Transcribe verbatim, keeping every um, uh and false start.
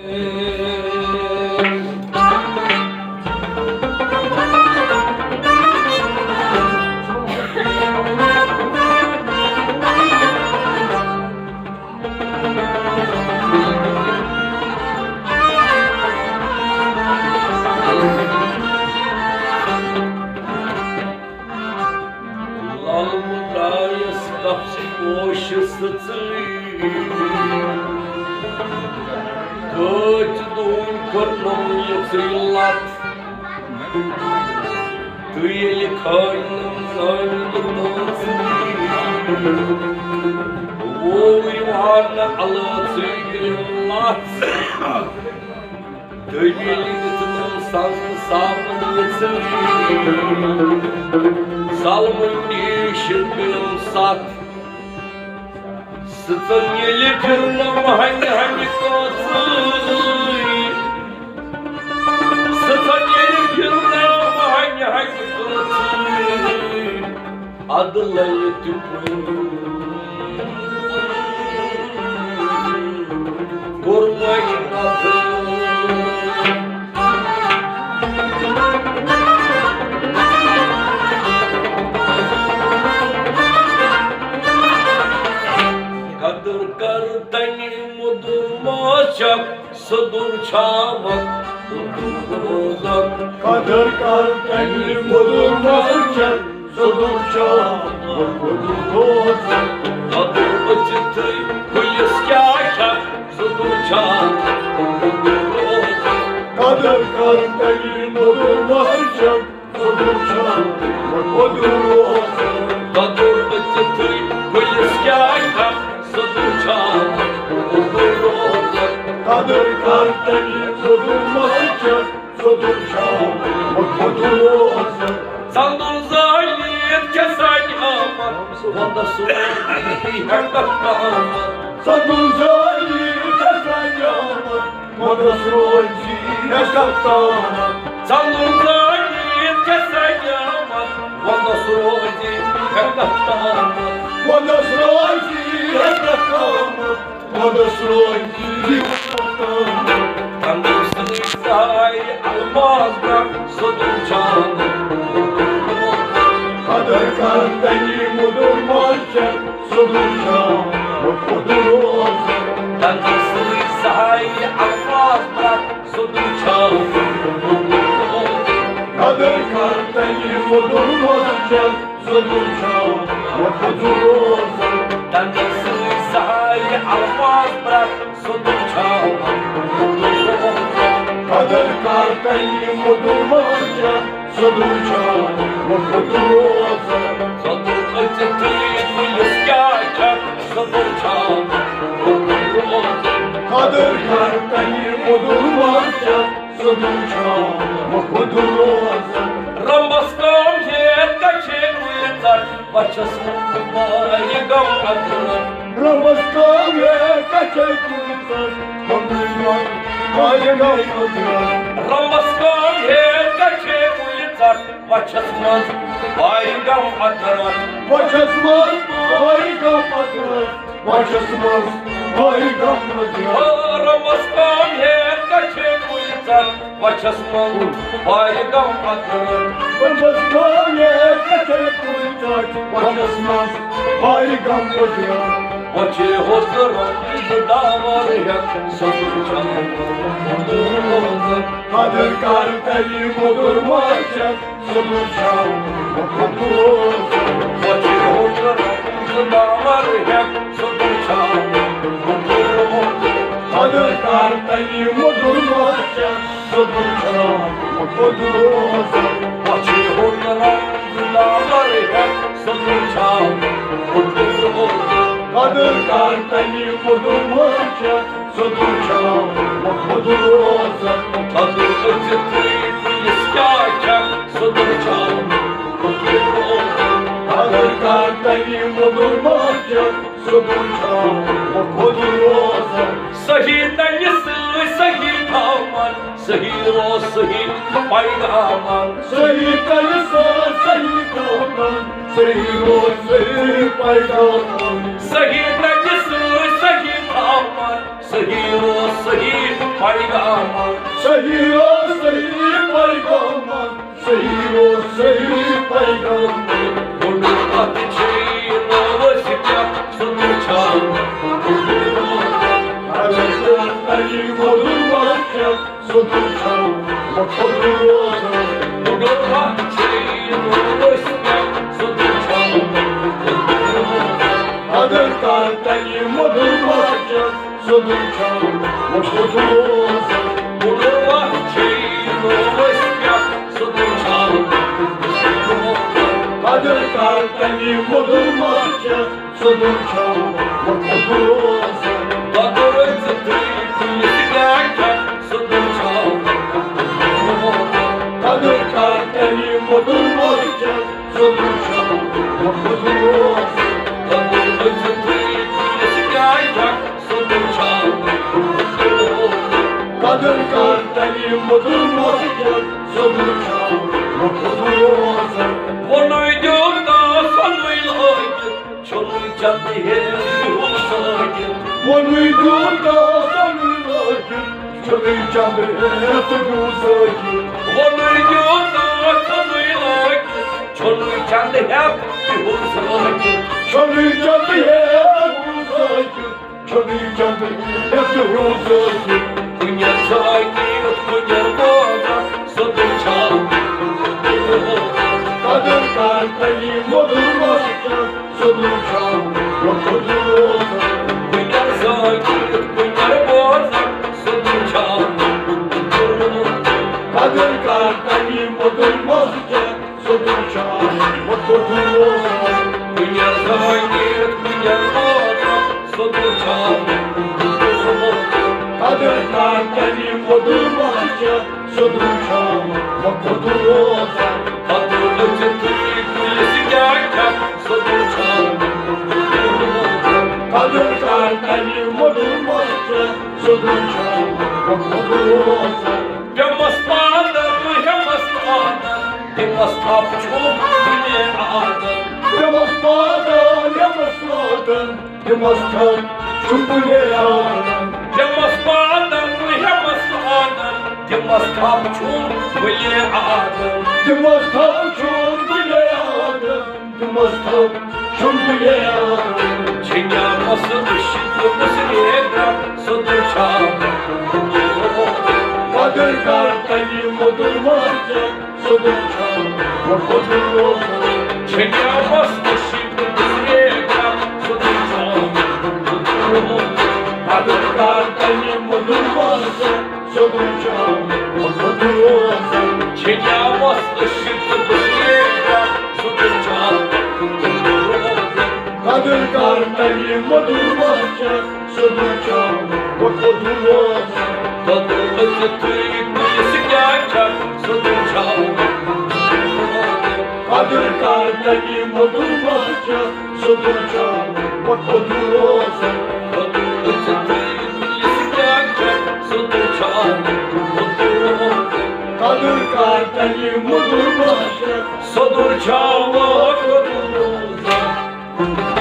لال مُدرایَس کفسٕے پوشہٕ سٕژٕے۔ کٲتۍ دوٗنۍ کٔرنَم یِژٕے لَتھ۔ تہٕ ییٚلہِ کھٲنِم زٲنۍ تہٕ تٲژٕے۔ ووٗرۍ وارنہٕ اَلٲژٕے گٔیَم لَژھ۔ تہٕ ییٚلہِ دِژنَم سَزنہٕ صابن یِژٕے۔ ظالمہٕ نیٖشِتھ گٔیَم سَتھ۔ سٕژن ییٚلہِ پھِرنَم ہَنہِ ہَنہِ کٲژٕے۔ سٕژن ییٚلہِ پھِرنَم ہَنہِ ہَنہِ کٲژٕے۔ اَدٕ لَلہِ تہِ کوٚر وۄنۍ نَتہٕ۔ قدر کر تنہِ مُدُر ما چھکھ، سُدُر چھا وقت روزان۔ قدر کر تنہِ مُدُر ما چھکھ، سُدُر چھا وقت روزان۔ قدر أژِتھٕے کُلِس کیٛاہ چھکھ، سُدُر چھا وقت روزان۔ قدر کر تنہِ مُدُر ما چھکھ، سُدُر چھا وۄدُر روزان۔ قدر أژِتھٕے کُلِس کیٛاہ چھکھ، سُدُر چھا وۄدُر روزان۔ قدر کر تنہِ مُدُر ما چھکھ، سُدُر چھا وۄدُر روزان۔ ژندُن زٲلِتھ چھےٚ سانہِ آمد، وندس روزی ہٮ۪کتھ تامتھ۔ ژندُن زٲلِتھ چھےٚ سانہِ آمد، وندس روزی ہٮ۪کتھ تامتھ۔ ژندُن زٲلِتھ چھےٚ سانہِ آمد، وندس روزی ہٮ۪کتھ تامتھ۔ وندس روزی ہٮ۪کتھ تامتھ۔ وندس روزی ہٮ۪کتھ تامتھ۔ تندُن سۭتۍ زایہِ الماس برکھ، سُدُر چھا وۄدُر روزان۔ قدر کر تنہِ مُدُر ما چھکھ، سُدُر چھا وۄدُر روزان۔ تندُن سۭتۍ زایہِ الماس برکھ، سُدُر چھا وۄدُر روزان۔ قدر کر تنہِ مُدُر ما چھکھ، سُدُر چھا وۄدُر روزان۔ تندُن سۭتۍ زایہِ الماس برکھ، سُدُر چھا وۄدُر روزان۔ قدر کر تنہِ مُدُر ما چھکھ، سُدُر چھا وۄدُر روزان۔ سُدُر أژِتھٕے کُلِس کیٛاہ چھکھ، سُدُر چھا وۄدُر روزان۔ قدر کر تنہِ مُدُر ما چھکھ، سُدُر چھا وۄدُر روزان۔ رمبس کام ہیتھ کچھے کُلۍ ژٹھ، وچھس منٛز بارِ غم اکرم۔ رمبس کام ہیتھ کچھے کُلۍ ژٹھ، بارِ غم اکرم۔ رمبس کام ہیتھ کچھے کُلۍ ژٹھ، وچھس منٛز بارِ غم اکرم۔ وچھس منٛز بارِ غم اکرم۔ وچھس منٛز بارِ غم اکرم۔ آ، رمبس کام ہیتھ کچھے کُلۍ ژٹھ، وچھس منٛز بارِ غم اکرم۔ رمبس کام ہیتھ کچھے کُلۍ ژٹھ، وچھس منٛز بارِ غم اکرم۔ وچھے ہوت رنگ داور ہیتھ، سُدُر چھا وۄدُر روزان۔ قدر کر تنہِ مُدُر ما چھکھ، سُدُر چھا وۄدُر روزان۔ وچھے ہوت رنگ داور ہیتھ، سُدُر چھا وۄدُر روزان۔ قدر کر تنہِ مُدُر ما چھکھ، سُدُر چھا وۄدُر روزان۔ وچھے ہوت رنگ داور ہیتھ، سُدُر چھا وۄدُر روزان۔ قدر کر تنہِ مُدُر ما چھکھ، سُدُر چھا وۄدُر روزان۔ قدر أژِتھٕے کُلِس کیٛاہ چھکھ، سُدُر چھا وۄدُر روزان۔ قدر کر تنہِ مُدُر ما چھکھ، سُدُر چھا وۄدُر روزان۔ صحیح تنہِ سۭتۍ صحیح تھاوان، صحیح روز صحیح پیغامن۔ صحیح تنہِ سۭتۍ صحیح تھاوان، صحیح روز صحیح پیغامن۔ صحیح تنہِ سۭتۍ صحیح تھاوان، صحیح روز صحیح پیغام۔ صحیح او صحیح پیغام، صحیح او صحیح پیغام۔ گۄڈٕ اَتھ چھُے ناوَس پٮ۪ٹھ سُہ تہِ چھا؟ اگر ژٕ تَمہِ مۄدُر مَس چھَکھ، سُہ تہِ چھا وۄنۍ کھوٚتُے روزان؟ گۄڈٕ اَتھ چھُے ناوَس پٮ۪ٹھ سُہ تہِ چھا؟ اگر کانٛہہ تَمہِ مۄدُر مَس چھَکھ، سُہ تہِ چھا وۄنۍ کھوٚتُے روزان؟ گۄڈٕ اَتھ چھُے ناوَس پٮ۪ٹھ سُہ تہِ چھا؟ اگر کانٛہہ تَمہِ مۄدُر مَس چھَکھ، سُہ تہِ چھا وۄنۍ کھوٚتُے روزان؟ پَتہٕ روزِ تُہۍ کُلِس کیٛاہ کیٛاہ سُہ تہِ چھا؟ اگر کانٛہہ تَمہِ مۄدُر مَس چھَکھ، سُہ تہِ چھا وۄنۍ کھوٚتُے روزان؟ پَتہٕ روزِ تُہۍ کُلِس کیٛاہ کیٛاہ سُہ تہِ چھا؟ قدر کر تَمہِ مۄدُر مَس چھَکھ، سُہ تہِ چھا وۄنۍ کھوٚتُے روزان؟ ووٚنُے دیُت تہٕ سۄنُے لٲگِتھ، چھُنہٕ چندٕ ہٮ۪تھ بِہُل سٲکِت۔ ووٚنُے دیُت تہٕ سۄنُے لٲگِتھ، چھُنہٕ چندٕ ہٮ۪تھ بِہُل سٲکِت۔ ووٚنُے دیُت تہٕ سۄنُے لٲگِتھ، چھُنہٕ چندٕ ہٮ۪تھ بِہُل سٲکِت۔ چھُنہٕ چندٕ ہٮ۪تھ بِہُل سٲکِت۔ چھُنہٕ چندٕ ہٮ۪تھ بِہُل سٲکِت۔ کُنہِ سٲکِت، کُنہِ بوزان، سُہ تہِ چھا؟ قدر کر تَمہِ مۄدُر مَس چھَکھ، سُہ تہِ چھا وۄنۍ کھوٚتُے روزان؟ کُنہِ سٲکِت، کُنہِ بوزان، سُہ تہِ چھا؟ قدر کر تَمہِ مۄدُر مَس چھَکھ، سُہ تہِ چھا وۄنۍ کھوٚتُے روزان؟ کُنہِ سٲکِت، کُنہِ بوزان، سُہ تہِ چھا؟ قدر کر تَمہِ مۄدُر مَس چھَکھ، سُہ تہِ چھا وۄنۍ کھوٚتُے روزان؟ پَتہٕ أژِتھ تُہۍ کُلِس کیٛاہ کیٛاہ، سُہ تہِ چھا؟ قدر کر تَمہِ مۄدُر مَس چھَکھ، سُہ تہِ چھا وۄنۍ کھوٚتُے روزان؟ پیمس پادن، ہیمس پادن، تِمس تھپ چھُم بُلے آدن۔ پیمس پادن، ہیمس پادن، تِمس تھپ چھُم بُلے آدن۔ پیمس پادن، ہیمس پادن، تِمس تھپ چھُم بُلے آدن۔ تِمس تھپ چھُم بُلے آدن۔ تِمس تھپ چھُم بُلے آدن۔ چھِنیمس أچھ تہٕ بُسرے گرٛکھ، سُہ تہِ چھا؟ قدر کر تَمہِ مۄدُر مَس چھَکھ، سُہ تہِ چھا وۄنۍ کھوٚتُے روزان؟ چھِنیمس أچھ تہٕ بُسرے گرٛکھ، سُہ تہِ چھا؟ قدر کر تَمہِ مۄدُر مَس چھَکھ، سُہ تہِ چھا وۄنۍ کھوٚتُے روزان؟ چھِنیمس أچھ تہٕ بُسرے گرٛکھ، سُہ تہِ چھا؟ قدر کر تَمہِ مۄدُر مَس چھَکھ، سُہ تہِ چھا وۄنۍ کھوٚتُے روزان؟ پَتہٕ أژِتھ تُہۍ کُلِس کیٛاہ کیٛاہ، سُہ تہِ چھا؟ قدر کر تَمہِ مۄدُر مَس چھَکھ، سُہ تہِ چھا وۄنۍ کھوٚتُے روزان؟ پَتہٕ أژِتھ تُہۍ کُلِس کیٛاہ کیٛاہ، سُہ تہِ چھا وۄنۍ کھوٚتُے روزان؟ قدر کر تَمہِ مۄدُر مَس چھَکھ، سُہ تہِ چھا وۄنۍ کھوٚتُے روزان؟